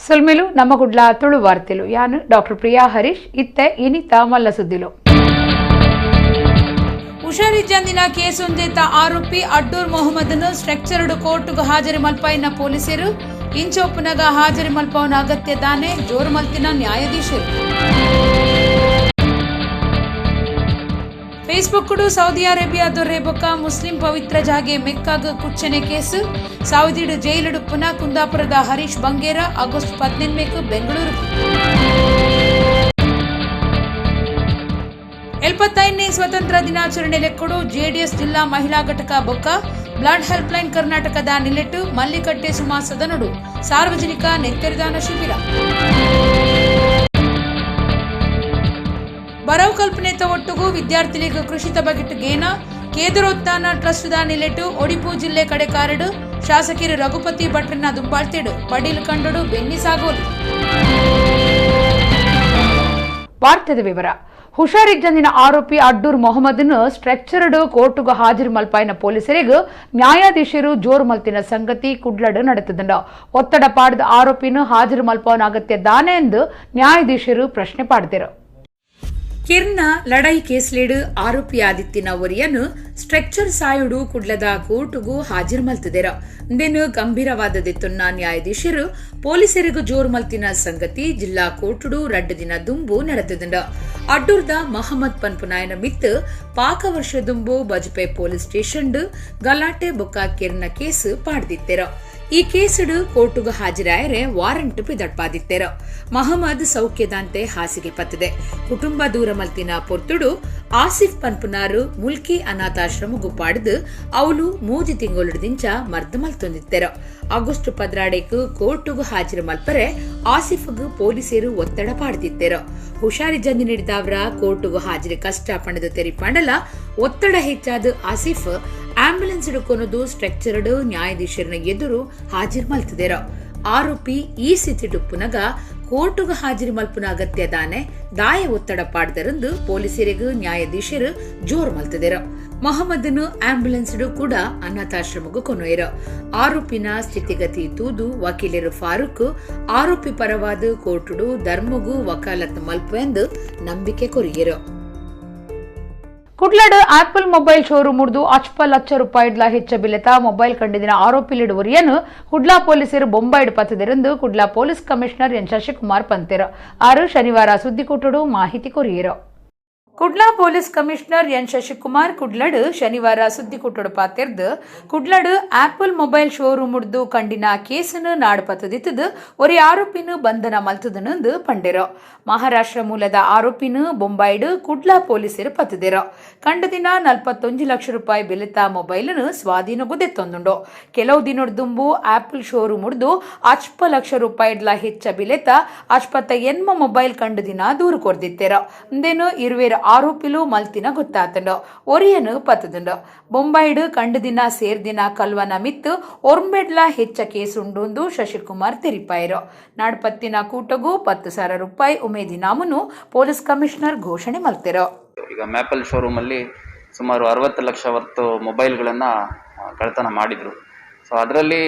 ಸೊಲ್ಮೆಲು. ನಮ್ಮ ಕುಡ್ಲ ತುಳು ವಾರ್ತೆಲು. ಯಾನು ಡಾಕ್ಟರ್ ಪ್ರಿಯಾ ಹರೀಶ್. ಇತ್ತೆ ಇನಿತ ಮಲ್ಲ ಸುದ್ದಿಲು. ಹುಷಾರಿಜ್ಜಂದಿನ ಕೇಸೊಂಜೇತ ಆರೋಪಿ ಅಡ್ಡೂರ್ ಮೊಹಮ್ಮದ್ನು ಸ್ಟ್ರಕ್ಚರ್ಡ್ ಕೋರ್ಟ್ಗ್ ಹಾಜರಿ ಮಲ್ಪಾಯಿನ ಪೊಲೀಸರು. ಇಂಚೊಪ್ಪುನಗ ಹಾಜರಿ ಮಲ್ಪವನ ಅಗತ್ಯ ದಾನೆ, ಜೋರು ಮಲ್ತಿನ ನ್ಯಾಯಾಧೀಶರು. ಫೇಸ್ಬುಕ್ ಸೌದಿ ಅರೇಬಿಯಾ ದೊರೆ ಬೊಕ್ಕ ಮುಸ್ಲಿಂ ಪವಿತ್ರ ಜಾಗೆ ಮೆಕ್ಕಾಗ್ ಕುಚ್ಚನೆ ಕೇಸು. ಸೌದಿಡು ಜೈಲುಡುಪ್ಪುನ ಕುಂದಾಪುರದ ಹರೀಶ್ ಬಂಗೇರ ಆಗಸ್ಟ್ 18 ಬೆಂಗಳೂರು. 75ನೇ ಸ್ವತಂತ್ರ ದಿನಾಚರಣೆ ಲೆಕ್ಕಡು ಜೆಡಿಎಸ್ ಜಿಲ್ಲಾ ಮಹಿಳಾ ಘಟಕ ಬೊಕ್ಕ ಬ್ಲಡ್ ಹೆಲ್ಪ್ ಲೈನ್ ಕರ್ನಾಟಕದ ನಿಲೆಟ್ಟು ಮಲ್ಲಿಕಟ್ಟೆ ಸುಮಾ ಸದನಡು ಸಾರ್ವಜನಿಕ ನೆತ್ತೆರಿದಾನ ಶಿಬಿರ. ಬರವು ಕಲ್ಪನೆತ ಒಟ್ಟುಗು ವಿದ್ಯಾರ್ಥಿಗಳಿಗೆ ಕೃಷಿತ ಬಗೆಟ್ ಗೇನ ಕೇದರೋತ್ಥಾನ ಟ್ರಸ್ಟ್ the ನಿಲೆಟ್ಟು ಒಡಿಪು ಜಿಲ್ಲೆ ಕಡೆಕಾರಡು ಶಾಸಕರು ರಘುಪತಿ ಭಟ್ರನ ದುಂಬಾಳ್ತೇಡು ಪಡೀಲ್ ಕಂಡಡು ಬೆನ್ನಿ ಸಾಗೋಲು. ವಾರ್ತೆದ ವಿವರ. ಹುಷಾರಿಜ್ಜಂದಿನ ಆರೋಪಿ ಅಡ್ಡೂರ್ ಮೊಹಮ್ಮದ್ನು ಸ್ಟ್ರೆಕ್ಚರ್ಡ್ ಕೋರ್ಟುಗು ಹಾಜರು ಮಲ್ಪಾಯಿನ ಪೊಲೀಸರಿಗೆ ನ್ಯಾಯಾಧೀಶರು ಜೋರು ಮಲ್ತಿನ ಸಂಗತಿ ಕುಡ್ಲಡು ನಡೆತದಂಡ. ಒತ್ತಡ ಪಾಡದ ಆರೋಪಿನ ಹಾಜರು ಮಲ್ಪವನ ಅಗತ್ಯ ದಾನೆ ಎಂದು ನ್ಯಾಯಾಧೀಶರು ಪ್ರಶ್ನೆ ಪಾಡ್ದಿರು. ಕಿರ್ನ ಲಡಾಯಿ ಕೇಸ್ಲೇಡು ಆರೋಪಿಯಾದಿತ್ತಿನ ಒರಿಯನು ಸ್ಟ್ರಕ್ಚರ್ ಸಾಯುಡು ಕುಡ್ಲದ ಕೋರ್ಟುಗು ಹಾಜರು ಮಲ್ತದೆರ. ಇಂದೆನು ಗಂಭೀರವಾದದೆತ್ತುನ್ನ ನ್ಯಾಯಾಧೀಶರು ಪೊಲೀಸರಿಗೂ ಜೋರು ಮಲ್ತಿನ ಸಂಗತಿ ಜಿಲ್ಲಾ ಕೋರ್ಟುಡು 2 ದಿನ ದುಂಬು ನಡೆತದಂಡ. ಅಡ್ಡೂರ್ದ ಮಹಮ್ಮದ್ ಪನ್ಪುನಾಯನ ಮಿತ್ ಪಾಕ ವರ್ಷ ದುಂಬು ಬಜಪೆ ಪೊಲೀಸ್ ಸ್ಟೇಷನ್ ಗಲಾಟೆ ಬೊಕ್ಕ ಕಿರ್ನ ಕೇಸ್ ಪಾಡ್ದಿತ್ತೆರ. ಈ ಕೇಸುಡು ಕೋರ್ಟುಗು ಹಾಜರಾಯರೆ ವಾರಂಟ್ ಪಿದಡ್ಪಾದಿತ್ತೆರ. ಮಹಮ್ಮದ್ ಸೌಖ್ಯದಾಂತೆ ಹಾಸಿಗೆ ಪತ್ತದೆ ಕುಟುಂಬ ದೂರ ಮಲ್ತಿನ ಪೊರ್ತುಡು ಆಸಿಫ್ ಪನ್ಪುನಾರು ಮುಲ್ಕಿ ಅನಾಥಾಶ್ರಮಗು ಪಾಡ್ದು ಅವಲು 3 ತಿಂಗಳುದಿಂಚ ಮರ್ದ್ ಮಲ್ತೊಂದಿತ್ತೆರ. ಆಗಸ್ಟ್ 12 ಕೋರ್ಟುಗು ಹಾಜರು ಮಲ್ಪರೆ ಆಸಿಫ್ಗ್ ಪೊಲೀಸರು ಒತ್ತಡ ಪಾಡ್ದಿತ್ತೆರ. ಹುಷಾರಿ ಜಂದಿ ನೀಡಿದವರ ಕೋರ್ಟುಗು ಹಾಜರಿ ಕಷ್ಟ ಪಣದ ತೆರಿಪಾಂಡಲ ಒತ್ತಡ ಹೆಚ್ಚಾದ ಆಸಿಫ್ ಆಂಬ್ಯುಲೆನ್ಸ್ ಕೊನದು ಸ್ಟ್ರಕ್ಚರ್ಡ್ ನ್ಯಾಯಾಧೀಶರನ ಎದುರು ಹಾಜರು ಮಲ್ತದೆರ. ಆರೋಪಿ ಈ ಸ್ಥಿತಿಡುಪ್ಪುನಗ ಕೋರ್ಟುಗು ಹಾಜರಿ ಮಲ್ಪುನ ಅಗತ್ಯ ದಾನೆ, ದಾಯ ಒತ್ತಡ ಪಾಡ್ದರಂದು ಪೊಲೀಸರಿಗೂ ನ್ಯಾಯಾಧೀಶರು ಜೋರು ಮಲ್ತದೆರ. ಮೊಹಮ್ಮದ್ನು ಆಂಬ್ಯುಲೆನ್ಸ್ ಕೂಡ ಅನಾಥಾಶ್ರಮಗೂ ಕೊನೊಯ್ರ. ಆರೋಪಿನ ಸ್ಥಿತಿಗತಿ ತೂದು ವಕೀಲರು ಫಾರೂಕ್ ಆರೋಪಿ ಪರವಾದ ಕೋರ್ಟುಡು ಧರ್ಮಗೂ ವಕಾಲತ್ ಮಲ್ಪು ಎಂದು ನಂಬಿಕೆ ಕೊರಿಯರು. ಕುಡ್ಲಡ್ ಆಪಲ್ ಮೊಬೈಲ್ ಶೋರೂಮ್ ಮುರಿದು ಅಚ್ಪ ಲಕ್ಷ ರೂಪಾಯಿಡ್ಲ ಹೆಚ್ಚ ಬಿಲೆತ ಮೊಬೈಲ್ ಕಂಡಿದಿನ ಆರೋಪಿಲಿಡುವರಿಯನ್ನು ಕುಡ್ಲಾ ಪೊಲೀಸರು ಬೊಂಬೈಡ್ ಪತ್ತದಿರೆಂದು ಕುಡ್ಲಾ ಪೊಲೀಸ್ ಕಮಿಷನರ್ ಎನ್ ಶಶಿಕುಮಾರ್ ಪಂತೆರು. ಆರು ಶನಿವಾರ ಸುದ್ದಿಕೂಟಡು ಮಾಹಿತಿ ಕೊರಿಯರು. ಕುಡ್ಲಾ ಪೊಲೀಸ್ ಕಮಿಷನರ್ ಎನ್ ಶಶಿಕುಮಾರ್ ಕುಡ್ಲಡ್ ಶನಿವಾರ ಸುದ್ದಿಕೂಟಡು ಪಾತೆರ್ದು ಕುಡ್ಲಡ್ ಆಪಲ್ ಮೊಬೈಲ್ ಶೋರೂಮ್ ಮುಡ್ದು ಕಂಡಿನ ಕೇಸನ್ನು ನಾಡು ಪತ್ತದಿತ್ತದು ಒರಿ ಆರೋಪಿನ ಬಂಧನ ಮಲ್ತದನಂದು ಪಂಡೆರು. ಮಹಾರಾಷ್ಟ್ರ ಮೂಲದ ಆರೋಪಿನ ಬೊಂಬಾಯ್ಡ್ ಕುಡ್ಲಾ ಪೊಲೀಸರು ಪತ್ತದಿರು. ಕಂಡ ದಿನ 41 ಲಕ್ಷ ರೂಪಾಯಿ ಬೆಲೆತ ಮೊಬೈಲ್ನು ಸ್ವಾಧೀನಗೂ ದೆತ್ತೊಂದುಂಡು. ಕೆಲವು ದಿನದ ದುಂಬು ಆಪಲ್ ಶೋರೂಮ್ ಮುಡ್ದು ಅಚ್ಪ ಲಕ್ಷ ರೂಪಾಯಿಡ್ಲ ಹೆಚ್ಚ ಬಿಲೆತ ಅಚ್ಪತ್ತ ಎನ್ಮ ಮೊಬೈಲ್ ಕಂಡು ದಿನ ದೂರು ಕೊರ್ದಿತ್ತೆರು. ಇಂದೇನು ಇರುವೇರು ಆರೋಪಿಲು ಮಲ್ತಿನ ಗೊತ್ತಾತಂಡು ಒರಿಯನು ಪತ್ತದುಂಡು. ಬೊಂಬೈಡ್ ಕಂಡು ದಿನ ಸೇರ್ದಿನ ಕಲ್ವನ ಮಿತ್ತು ಒರ್ಮೆಡ್ಲ ಹೆಚ್ಚ ಕೇಸುಂಡುಂದು ಶಶಿಕುಮಾರ್ ತೆರಿಪಾಯರು. ನಾಡ್ಪತ್ತಿನ ಕೂಟಗೂ 10,000 ರೂಪಾಯಿ ಉಮೇದಿನಾಮನು ಪೊಲೀಸ್ ಕಮಿಷನರ್ ಘೋಷಣೆ ಮಲ್ತಿರು. ಈಗ ಮ್ಯಾಪಲ್ ಶೋರೂಮಲ್ಲಿ ಸುಮಾರು 60 ಲಕ್ಷ ವರ್ತು ಮೊಬೈಲ್ಗಳನ್ನು ಕಳ್ಳತನ ಮಾಡಿದರು. ಸೊ ಅದರಲ್ಲಿ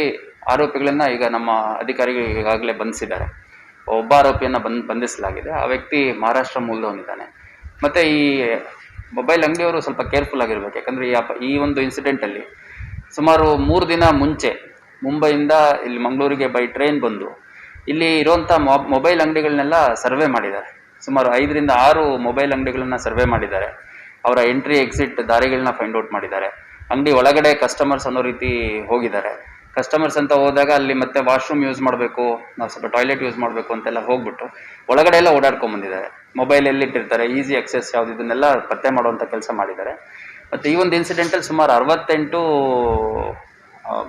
ಆರೋಪಿಗಳನ್ನು ಈಗ ನಮ್ಮ ಅಧಿಕಾರಿಗಳು ಈಗಾಗಲೇ ಬಂಧಿಸಿದ್ದಾರೆ. ಒಬ್ಬ ಆರೋಪಿಯನ್ನು ಬಂಧಿಸಲಾಗಿದೆ. ಆ ವ್ಯಕ್ತಿ ಮಹಾರಾಷ್ಟ್ರ ಮೂಲದವನಿದ್ದಾನೆ. ಮತ್ತು ಈ ಮೊಬೈಲ್ ಅಂಗಡಿಯವರು ಸ್ವಲ್ಪ ಕೇರ್ಫುಲ್ ಆಗಿರ್ಬೇಕು. ಯಾಕಂದರೆ ಈ ಒಂದು ಇನ್ಸಿಡೆಂಟಲ್ಲಿ ಸುಮಾರು 3 ದಿನ ಮುಂಚೆ ಮುಂಬೈಯಿಂದ ಇಲ್ಲಿ ಮಂಗಳೂರಿಗೆ ಬೈ ಟ್ರೈನ್ ಬಂದು ಇಲ್ಲಿ ಇರುವಂಥ ಮೊಬೈಲ್ ಅಂಗಡಿಗಳನ್ನೆಲ್ಲ ಸರ್ವೆ ಮಾಡಿದ್ದಾರೆ. ಸುಮಾರು 5ರಿಂದ 6 ಮೊಬೈಲ್ ಅಂಗಡಿಗಳನ್ನ ಸರ್ವೆ ಮಾಡಿದ್ದಾರೆ. ಅವರ ಎಂಟ್ರಿ ಎಕ್ಸಿಟ್ ದಾರಿಗಳನ್ನ ಫೈಂಡ್ ಔಟ್ ಮಾಡಿದ್ದಾರೆ. ಅಂಗಡಿ ಒಳಗಡೆ ಕಸ್ಟಮರ್ಸ್ ಅನ್ನೋ ರೀತಿ ಹೋಗಿದ್ದಾರೆ. ಕಸ್ಟಮರ್ಸ್ ಅಂತ ಹೋದಾಗ ಅಲ್ಲಿ ಮತ್ತೆ ವಾಶ್ರೂಮ್ ಯೂಸ್ ಮಾಡಬೇಕು, ನಾವು ಸ್ವಲ್ಪ ಟಾಯ್ಲೆಟ್ ಯೂಸ್ ಮಾಡಬೇಕು ಅಂತೆಲ್ಲ ಹೋಗ್ಬಿಟ್ಟು ಒಳಗಡೆ ಎಲ್ಲ ಓಡಾಡ್ಕೊಂಡ್ ಬಂದಿದ್ದಾರೆ. ಮೊಬೈಲ್ ಎಲ್ಲಿಟ್ಟಿರ್ತಾರೆ, ಈಸಿ ಅಕ್ಸೆಸ್ ಯಾವ್ದು, ಇದನ್ನೆಲ್ಲ ಪತ್ತೆ ಮಾಡುವಂಥ ಕೆಲಸ ಮಾಡಿದ್ದಾರೆ. ಮತ್ತು ಈ ಒಂದು ಇನ್ಸಿಡೆಂಟಲ್ಲಿ ಸುಮಾರು 68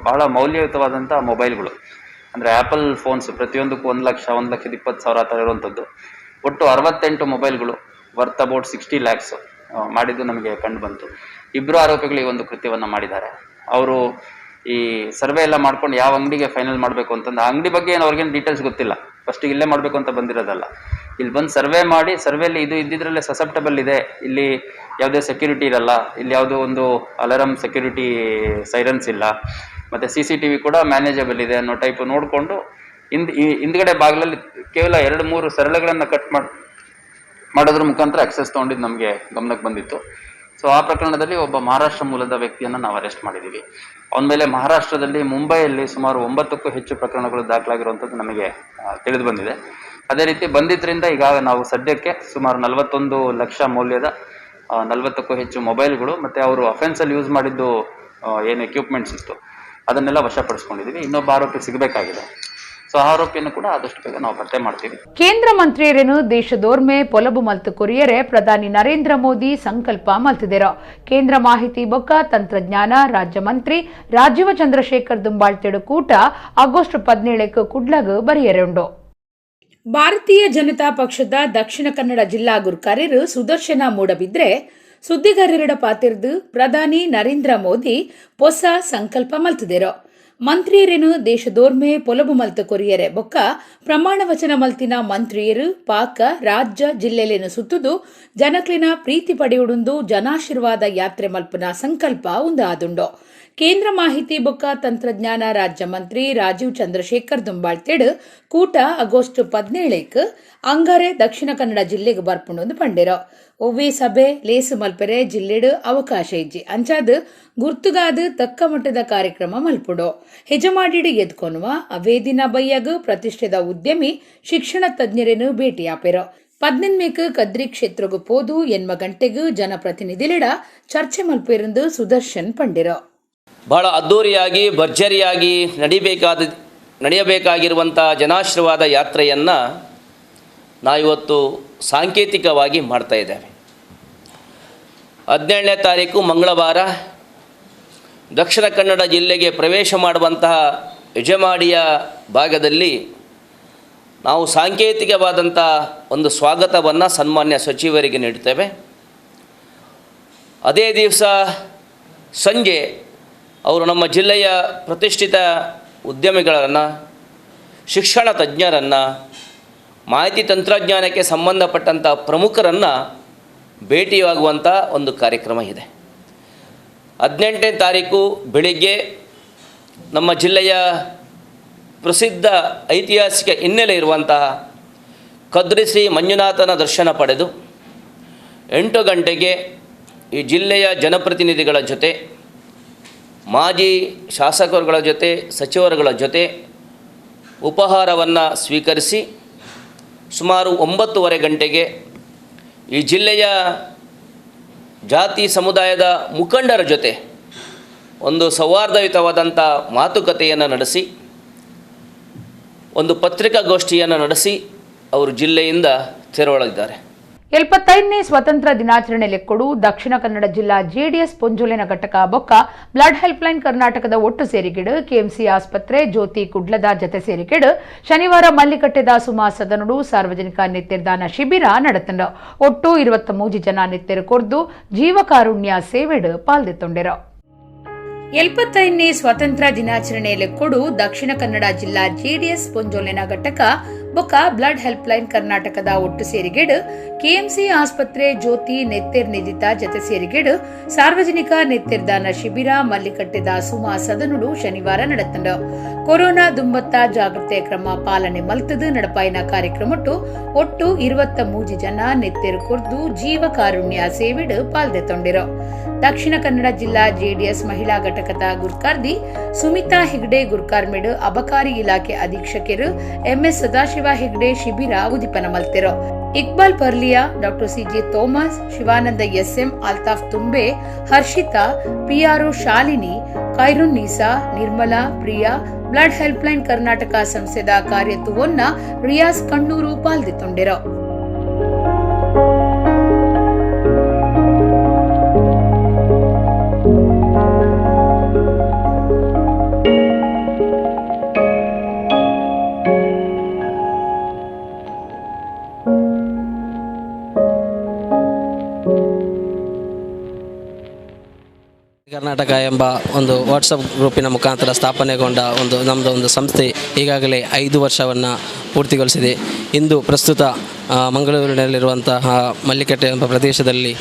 ಬಹಳ ಮೌಲ್ಯಯುತವಾದಂಥ ಮೊಬೈಲ್ಗಳು, ಅಂದರೆ ಆ್ಯಪಲ್ ಫೋನ್ಸ್, ಪ್ರತಿಯೊಂದಕ್ಕೂ 1 ಲಕ್ಷ, 1,20,000 ಆ ಥರ ಇರುವಂಥದ್ದು. ಒಟ್ಟು 68 ಮೊಬೈಲ್ಗಳು ವರ್ತ್ ಅಬೌಟ್ 60 ಲ್ಯಾಕ್ಸ್ ಮಾಡಿದ್ದು ನಮಗೆ ಕಂಡು ಬಂತು. ಇಬ್ಬರು ಆರೋಪಿಗಳು ಈ ಒಂದು ಕೃತ್ಯವನ್ನು ಮಾಡಿದ್ದಾರೆ. ಅವರು ಈ ಸರ್ವೆ ಎಲ್ಲ ಮಾಡ್ಕೊಂಡು ಯಾವ ಅಂಗಡಿಗೆ ಫೈನಲ್ ಮಾಡಬೇಕು ಅಂತಂದು, ಆ ಅಂಗಡಿ ಬಗ್ಗೆ ಏನು ಅವ್ರಿಗೇನು ಡೀಟೇಲ್ಸ್ ಗೊತ್ತಿಲ್ಲ. ಫಸ್ಟಿಗೆ ಇಲ್ಲೇ ಮಾಡಬೇಕು ಅಂತ ಬಂದಿರೋದಲ್ಲ. ಇಲ್ಲಿ ಬಂದು ಸರ್ವೆ ಮಾಡಿ, ಸರ್ವೆಯಲ್ಲಿ ಇದು ಇದ್ದಿದ್ರಲ್ಲೇ ಸಸೆಪ್ಟಬಲ್ ಇದೆ, ಇಲ್ಲಿ ಯಾವುದೇ ಸೆಕ್ಯೂರಿಟಿ ಇರಲ್ಲ, ಇಲ್ಲಿ ಯಾವುದೋ ಒಂದು ಅಲಾರಮ್ ಸೆಕ್ಯೂರಿಟಿ ಸೈರನ್ಸ್ ಇಲ್ಲ, ಮತ್ತು ಸಿಸಿಟಿವಿ ಕೂಡ ಮ್ಯಾನೇಜಬಲ್ ಇದೆ ಅನ್ನೋ ಟೈಪ್ ನೋಡಿಕೊಂಡು ಈ ಹಿಂದ್ಗಡೆ ಬಾಗಿಲಲ್ಲಿ ಕೇವಲ 2-3 ಸರಳುಗಳನ್ನು ಕಟ್ ಮಾಡೋದ್ರ ಮುಖಾಂತರ ಆಕ್ಸೆಸ್ ತೊಗೊಂಡಿದ್ದು ನಮಗೆ ಗಮನಕ್ಕೆ ಬಂದಿತ್ತು. ಸೊ ಆ ಪ್ರಕರಣದಲ್ಲಿ ಒಬ್ಬ ಮಹಾರಾಷ್ಟ್ರ ಮೂಲದ ವ್ಯಕ್ತಿಯನ್ನು ನಾವು ಅರೆಸ್ಟ್ ಮಾಡಿದ್ದೀವಿ. ಅವನ ಮೇಲೆ ಮಹಾರಾಷ್ಟ್ರದಲ್ಲಿ, ಮುಂಬೈಯಲ್ಲಿ ಸುಮಾರು 9ಕ್ಕೂ ಹೆಚ್ಚು ಪ್ರಕರಣಗಳು ದಾಖಲಾಗಿರುವಂಥದ್ದು ನಮಗೆ ತಿಳಿದು ಬಂದಿದೆ. ಅದೇ ರೀತಿ ಬಂದಿದ್ದರಿಂದ ಈಗ ನಾವು ಸದ್ಯಕ್ಕೆ ಸುಮಾರು 41 ಲಕ್ಷ ಮೌಲ್ಯದ 40ಕ್ಕೂ ಹೆಚ್ಚು ಮೊಬೈಲ್ಗಳು ಮತ್ತು ಅವರು ಅಫೆನ್ಸಲ್ಲಿ ಯೂಸ್ ಮಾಡಿದ್ದು ಏನು ಎಕ್ವಿಪ್ಮೆಂಟ್ಸ್ ಇತ್ತು ಅದನ್ನೆಲ್ಲ ವಶಪಡಿಸ್ಕೊಂಡಿದ್ದೀವಿ. ಇನ್ನೊಬ್ಬ ಆರೋಪಿ ಸಿಗಬೇಕಾಗಿದೆ. ಸೊ ಆ ಆರೋಪಿಯನ್ನು ಕೂಡ ಆದಷ್ಟು ಬೇಗ ನಾವು ಪತ್ತೆ ಮಾಡ್ತೀವಿ. ಕೇಂದ್ರ ಮಂತ್ರಿಯರೇನು ದೇಶದೋರ್ಮೆ ಪೊಲಬು ಮಲ್ತು ಕೊರಿಯರೆ ಪ್ರಧಾನಿ ನರೇಂದ್ರ ಮೋದಿ ಸಂಕಲ್ಪ ಮಲ್ತಿದೆರು. ಕೇಂದ್ರ ಮಾಹಿತಿ ಬೊಕ್ಕ ತಂತ್ರಜ್ಞಾನ ರಾಜ್ಯ ಮಂತ್ರಿ ರಾಜೀವ ಚಂದ್ರಶೇಖರ್ ದುಂಬಾಳ್ತೆಡು ಕೂಟ ಆಗಸ್ಟ್ 17ಕ್ಕೆ ಕುಡ್ಲಗ್ ಬರಿಯರೆ ಉಂಡು. ಭಾರತೀಯ ಜನತಾ ಪಕ್ಷದ ದಕ್ಷಿಣ ಕನ್ನಡ ಜಿಲ್ಲಾ ಗುರ್ಕಾರ್ಯರು ಸುದರ್ಶನ ಮೂಡಬಿದ್ರೆ ಸುದ್ದಿಗಾರರ ಪಾತಿರ್ದು ಪ್ರಧಾನಿ ನರೇಂದ್ರ ಮೋದಿ ಹೊಸ ಸಂಕಲ್ಪ ಮಲ್ತಿದೆರು. ಮಂತ್ರಿಯರೇನು ದೇಶದೋರ್ಮೆ ಪೊಲಬು ಮಲ್ತ ಕೊರಿಯರೆ ಬೊಕ್ಕ ಪ್ರಮಾಣ ವಚನ ಮಲ್ತಿನ ಮಂತ್ರಿಯರು ಪಾಕ ರಾಜ್ಯ ಜಿಲ್ಲೆಲೇನು ಸುತ್ತುದು ಜನಕ್ಲಿನ ಪ್ರೀತಿ ಪಡೆಯುಡುಂದು ಜನಾಶೀರ್ವಾದ ಯಾತ್ರೆ ಮಲ್ಪನ ಸಂಕಲ್ಪ ಉಂದಾದುಂಡು. ಕೇಂದ್ರ ಮಾಹಿತಿ ಬೊಕ್ಕ ತಂತ್ರಜ್ಞಾನ ರಾಜ್ಯ ಮಂತ್ರಿ ರಾಜೀವ್ ಚಂದ್ರಶೇಖರ್ ದುಂಬಾಳ್ತೇಡು ಕೂಟ ಆಗಸ್ಟ್ 17ಕ್ಕೆ ಅಂಗಾರೆ ದಕ್ಷಿಣ ಕನ್ನಡ ಜಿಲ್ಲೆಗೆ ಬರ್ಪುಂಡು ಪಂಡೆರು. ಒವ್ವೇ ಸಭೆ ಲೇಸು ಮಲ್ಪೆರೆ ಜಿಲ್ಲೆಡು ಅವಕಾಶ ಇಜ್ಜಿ. ಅಂಚಾದ್ ಗುರ್ತುಗಾದ್ ತಕ್ಕ ಮಟ್ಟದ ಕಾರ್ಯಕ್ರಮ ಮಲ್ಪುಡು. ಹೆಜಮಾಡಿಡು ಎದ್ಕೊನುವ ಅವೇ ದಿನ ಬಯ್ಯಗ್ ಪ್ರತಿಷ್ಠಿತ ಉದ್ಯಮಿ, ಶಿಕ್ಷಣ ತಜ್ಞರೇನು ಭೇಟಿಯಾಪೆರು. 18ಮೇಕ್ ಕದ್ರಿ ಕ್ಷೇತ್ರಗು ಪೋದು ಎನ್ಮ ಗಂಟೆಗೂ ಜನಪ್ರತಿನಿಧಿಲಿಡ ಚರ್ಚೆ ಮಲ್ಪೆರೆಂದು ಸುದರ್ಶನ್ ಪಂಡಿರು. ಬಹಳ ಅದ್ಧೂರಿಯಾಗಿ, ಭರ್ಜರಿಯಾಗಿ ನಡೆಯಬೇಕಾಗಿರುವಂಥ ಜನಾಶೀರ್ವಾದ ಯಾತ್ರೆಯನ್ನು ನಾವಿವತ್ತು ಸಾಂಕೇತಿಕವಾಗಿ ಮಾಡ್ತಾ ಇದ್ದೇವೆ. 17ನೇ ತಾರೀಕು ಮಂಗಳವಾರ ದಕ್ಷಿಣ ಕನ್ನಡ ಜಿಲ್ಲೆಗೆ ಪ್ರವೇಶ ಮಾಡುವಂತಹ ಯಜಮಾಡಿಯ ಭಾಗದಲ್ಲಿ ನಾವು ಸಾಂಕೇತಿಕವಾದಂಥ ಒಂದು ಸ್ವಾಗತವನ್ನು ಸನ್ಮಾನ್ಯ ಸಚಿವರಿಗೆ ನೀಡುತ್ತೇವೆ. ಅದೇ ದಿವಸ ಸಂಜೆ ಅವರು ನಮ್ಮ ಜಿಲ್ಲೆಯ ಪ್ರತಿಷ್ಠಿತ ಉದ್ಯಮಿಗಳನ್ನು, ಶಿಕ್ಷಣ ತಜ್ಞರನ್ನು, ಮಾಹಿತಿ ತಂತ್ರಜ್ಞಾನಕ್ಕೆ ಸಂಬಂಧಪಟ್ಟಂಥ ಪ್ರಮುಖರನ್ನು ಭೇಟಿಯಾಗುವಂಥ ಒಂದು ಕಾರ್ಯಕ್ರಮ ಇದೆ. 18ನೇ ತಾರೀಕು ಬೆಳಿಗ್ಗೆ ನಮ್ಮ ಜಿಲ್ಲೆಯ ಪ್ರಸಿದ್ಧ ಐತಿಹಾಸಿಕ ಹಿನ್ನೆಲೆ ಇರುವಂತಹ ಕದ್ರಿ ಶ್ರೀ ಮಂಜುನಾಥನ ದರ್ಶನ ಪಡೆದು 8 ಗಂಟೆಗೆ ಈ ಜಿಲ್ಲೆಯ ಜನಪ್ರತಿನಿಧಿಗಳ ಜೊತೆ, ಮಾಜಿ ಶಾಸಕರುಗಳ ಜೊತೆ, ಸಚಿವರುಗಳ ಜೊತೆ ಉಪಹಾರವನ್ನು ಸ್ವೀಕರಿಸಿ ಸುಮಾರು 9:30 ಗಂಟೆಗೆ ಈ ಜಿಲ್ಲೆಯ ಜಾತಿ ಸಮುದಾಯದ ಮುಖಂಡರ ಜೊತೆ ಒಂದು ಸೌಹಾರ್ದಯುತವಾದಂಥ ಮಾತುಕತೆಯನ್ನು ನಡೆಸಿ, ಒಂದು ಪತ್ರಿಕಾಗೋಷ್ಠಿಯನ್ನು ನಡೆಸಿ ಅವರು ಜಿಲ್ಲೆಯಿಂದ ತೆರಳಲಿದ್ದಾರೆ. 75ನೇ ಸ್ವತಂತ್ರ ದಿನಾಚರಣೆ ಲೆಕ್ಕೊಡು ದಕ್ಷಿಣ ಕನ್ನಡ ಜಿಲ್ಲಾ ಜೆಡಿಎಸ್ ಪೊಂಜೋಲಿನ ಘಟಕ ಬೊಕ್ಕ ಬ್ಲಡ್ ಹೆಲ್ಪ್ಲೈನ್ ಕರ್ನಾಟಕದ ಒಟ್ಟು ಸೇರಿಗೆಡು ಕೆಎಂಸಿ ಆಸ್ಪತ್ರೆ ಜ್ಯೋತಿ ಕುಡ್ಲದ ಜತೆ ಸೇರಿಗೆಡು ಶನಿವಾರ ಮಲ್ಲಿಕಟ್ಟೆದ ಸುಮಾ ಸದನಡು ಸಾರ್ವಜನಿಕ ನೆತ್ತೆರ್ದಾನ ಶಿಬಿರ ನಡೆತಂಡು. ಒಟ್ಟು 23 ಜನ ನೆತ್ತೆರು ಕೊರ್ದು ಜೀವಕಾರುಣ್ಯ ಸೇವೆಡು ಪಾಲ್ದೆತ್ತೊಂಡೆರು. 75ನೇ ಸ್ವಾತಂತ್ರ್ಯ ದಿನಾಚರಣೆ ಲೆಕ್ಕೊಡು ದಕ್ಷಿಣ ಕನ್ನಡ ಜಿಲ್ಲಾ ಜೆಡಿಎಸ್ ಪೊಂಜೋಲಿನ ಘಟಕ ಬೊಕ್ಕ ಬ್ಲಡ್ ಹೆಲ್ಪ್ಲೈನ್ ಕರ್ನಾಟಕದ ಒಟ್ಟು ಸೇರಿಗೆಡು ಕೆಎಂಸಿ ಆಸ್ಪತ್ರೆ ಜ್ಯೋತಿ ನೆತ್ತೆರ್ ನಿಧಿತ ಜತೆ ಸೇರಿಗೆಡು ಸಾರ್ವಜನಿಕ ನೆತ್ತೆರ್ದಾನ ಶಿಬಿರ ಮಲ್ಲಿಕಟ್ಟೆದ ಸುಮಾ ಸದನುಡು ಶನಿವಾರ ನಡೆತಂಡು. ಕೊರೋನಾ ದುಂಬತ್ತ ಜಾಗೃತೆ ಕ್ರಮ ಪಾಲನೆ ಮಲ್ತದು ನಡಪಾಯಿನ ಕಾರ್ಯಕ್ರಮಟ್ಟು ಒಟ್ಟು 23 ಜನ ನೆತ್ತೆರು ಕೊರ್ದು ಜೀವಕಾರುಣ್ಯ ಸೇವೆಡು ಪಾಲ್ದೆತ್ತೊಂಡಿರು. ದಕ್ಷಿಣ ಕನ್ನಡ ಜಿಲ್ಲಾ ಜೆಡಿಎಸ್ ಮಹಿಳಾ ಘಟಕದ ಗುರ್ಕಾರ್ದಿ ಸುಮಿತಾ ಹೆಗ್ಡೆ ಗುರ್ಕಾರ್ಮೆಡು ಅಬಕಾರಿ ಇಲಾಖೆ ಅಧೀಕ್ಷಕರು ಎಂಎಸ್ ಸದಾಶಿವ ಹೆಗ್ಡೆ ಶಿಬಿರ ಉದಿಪನ ಮಲ್ತಿರು. Iqbal ಪರ್ಲಿಯಾ, doctor CJ Thomas, Shivananda SM, Altaf ತುಂಬೆ, Harshita, PRO Shalini, Khairun Nisa, Nirmala, Priya, blood helpline Karnataka ಸಂಸ್ಥೆದ ಕಾರ್ಯತ್ವವನ್ನ ರಿಯಾಜ್ ಕಣ್ಣೂರು ಪಾಲ್ದಿತ್ತೊಂಡಿರು. ಕರ್ನಾಟಕ ಎಂಬ ಒಂದು ವಾಟ್ಸಪ್ ಗ್ರೂಪಿನ ಮುಖಾಂತರ ಸ್ಥಾಪನೆಗೊಂಡ ಒಂದು ನಮ್ಮದು ಒಂದು ಸಂಸ್ಥೆ ಈಗಾಗಲೇ 5 ವರ್ಷವನ್ನು ಪೂರ್ತಿಗೊಳಿಸಿದೆ. ಇಂದು ಪ್ರಸ್ತುತ ಮಂಗಳೂರಿನಲ್ಲಿರುವಂತಹ ಮಲ್ಲಿಕಟ್ಟೆ ಎಂಬ ಪ್ರದೇಶದಲ್ಲಿ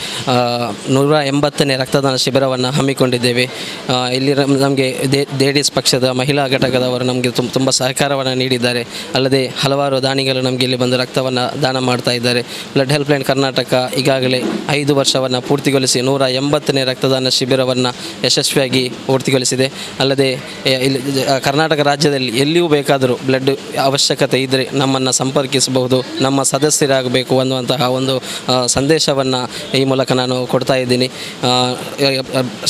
180ನೇ ರಕ್ತದಾನ ಶಿಬಿರವನ್ನು ಹಮ್ಮಿಕೊಂಡಿದ್ದೇವೆ. ಇಲ್ಲಿ ನಮಗೆ ಜೆಡಿಎಸ್ ಪಕ್ಷದ ಮಹಿಳಾ ಘಟಕದವರು ನಮಗೆ ತುಂಬ ಸಹಕಾರವನ್ನು ನೀಡಿದ್ದಾರೆ. ಅಲ್ಲದೆ ಹಲವಾರು ದಾನಿಗಳು ನಮಗೆ ಇಲ್ಲಿ ಬಂದು ರಕ್ತವನ್ನು ದಾನ ಮಾಡ್ತಾ ಇದ್ದಾರೆ. ಬ್ಲಡ್ ಹೆಲ್ಪ್ಲೈನ್ ಕರ್ನಾಟಕ ಈಗಾಗಲೇ 5 ವರ್ಷವನ್ನು ಪೂರ್ತಿಗೊಳಿಸಿ 180ನೇ ರಕ್ತದಾನ ಶಿಬಿರವನ್ನು ಯಶಸ್ವಿಯಾಗಿ ಪೂರ್ತಿಗೊಳಿಸಿದೆ. ಅಲ್ಲದೆ ಇಲ್ಲಿ ಕರ್ನಾಟಕ ರಾಜ್ಯದಲ್ಲಿ ಎಲ್ಲಿಯೂ ಬೇಕಾದರೂ ಬ್ಲಡ್ ಅವಶ್ಯಕತೆ ಇದ್ದರೆ ನಮ್ಮನ್ನು ಸಂಪರ್ಕಿಸಬಹುದು, ನಮ್ಮ ಸದಸ್ಯರಾಗಬೇಕು ಅನ್ನುವಂತಹ ಒಂದು ಸಂದೇಶವನ್ನು ಈ ಮೂಲಕ ನಾನು ಕೊಡ್ತಾ ಇದ್ದೀನಿ.